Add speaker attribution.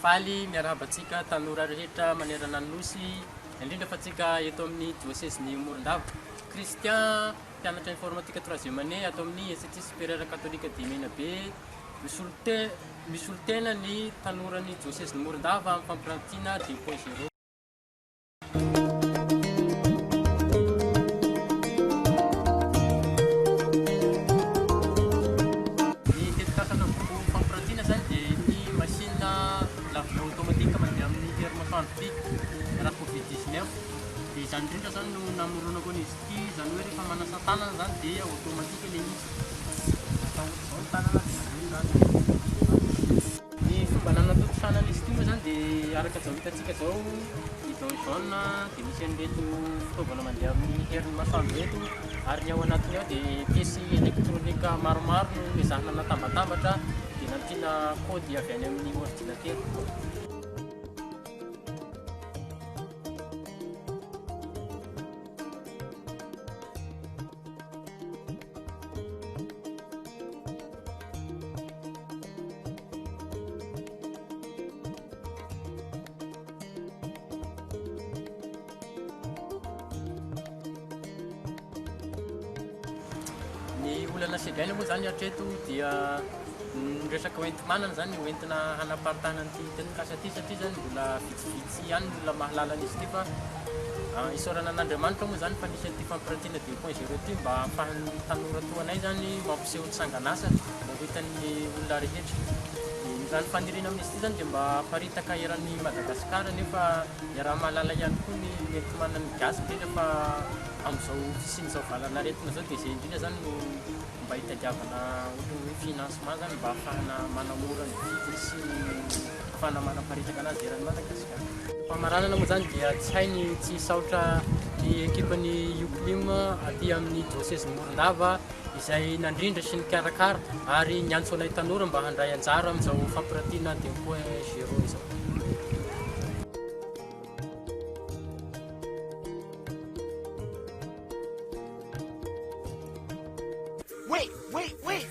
Speaker 1: Faly miarahaba antsika tanora rehetra manerana ny Nosy, indrindra fa antsika eto amin'ny diosezin'i Morondava. Christian, mpianatra informatique troisième année ato amin'ny Institut Supérieur Catholique de Menabe, misolo te- misolo tena ny tanoran'ny diosezin'i Morondava amin'ny fampirantiana deux point zéro. Ny tetikasa anaovako fampirantiana zany dia ity machine lavement automatique mandeha amin'ny hery masoandro ity raha covid 19 dia izany indrindra zany no namoronako an'izy ity, izany hoe rehefa manasa tanana zany dia automatique ilay izy, atao ohatr'izao ny tanana dia mandeha izany. Ny fomba nanatontosana an'izy ity moa izany dia araka izao hitantsika izao, bidon jaune dia misy an'ireto fitaovana mandeha amin'ny herin'ny masoandro ireto ary ny ao anatiny ao dia pièces électroniques maromaro no nezahina natambatambatra dia nampiana code avy any amin'ny ordinateur. Ny olana sedraina moa izany hatreto dia ny resaka hoenti-manana izany hoentina hanaparitahana an'ity tetikasa ity satria izany mbola vitsivitsy ihany ny olona mahalala an'izy ity fa isaorana an'Andriamanitra moa izany fa nisy an'ity fampirantiana deux point zéro ity mba ahafahan'ny tanora toa anay izany mampiseho ny sangan'asany mba ho hitan'ny olona rehetra. Dia raha ny faniriana amin'izy ity izany dia mba haparitaka eran'i Madagasikara nefa iaraha-mahalala ihany koa ny enti-manan'ny gasy indrindra fa amin'izao fisian'izao valan'aretina izao dia izay indrindra izany no mba hitadiavana ohatran'ny hoe financement izany mba ahafahana manamora ny vidiny sy ny ahafahana manaparitaka anazy eran'i Madagasikara. Famaranana moa izany dia tsy hay ny tsy hisaotra ny ekipan'ny Youclim aty amin'ny diosezin'i Morondava izay nandrindra sy nikarakara ary niantso anay tanora mba handray anjara amin'izao fampirantiana deux point zéro izao.
Speaker 2: Wait, wait, wait!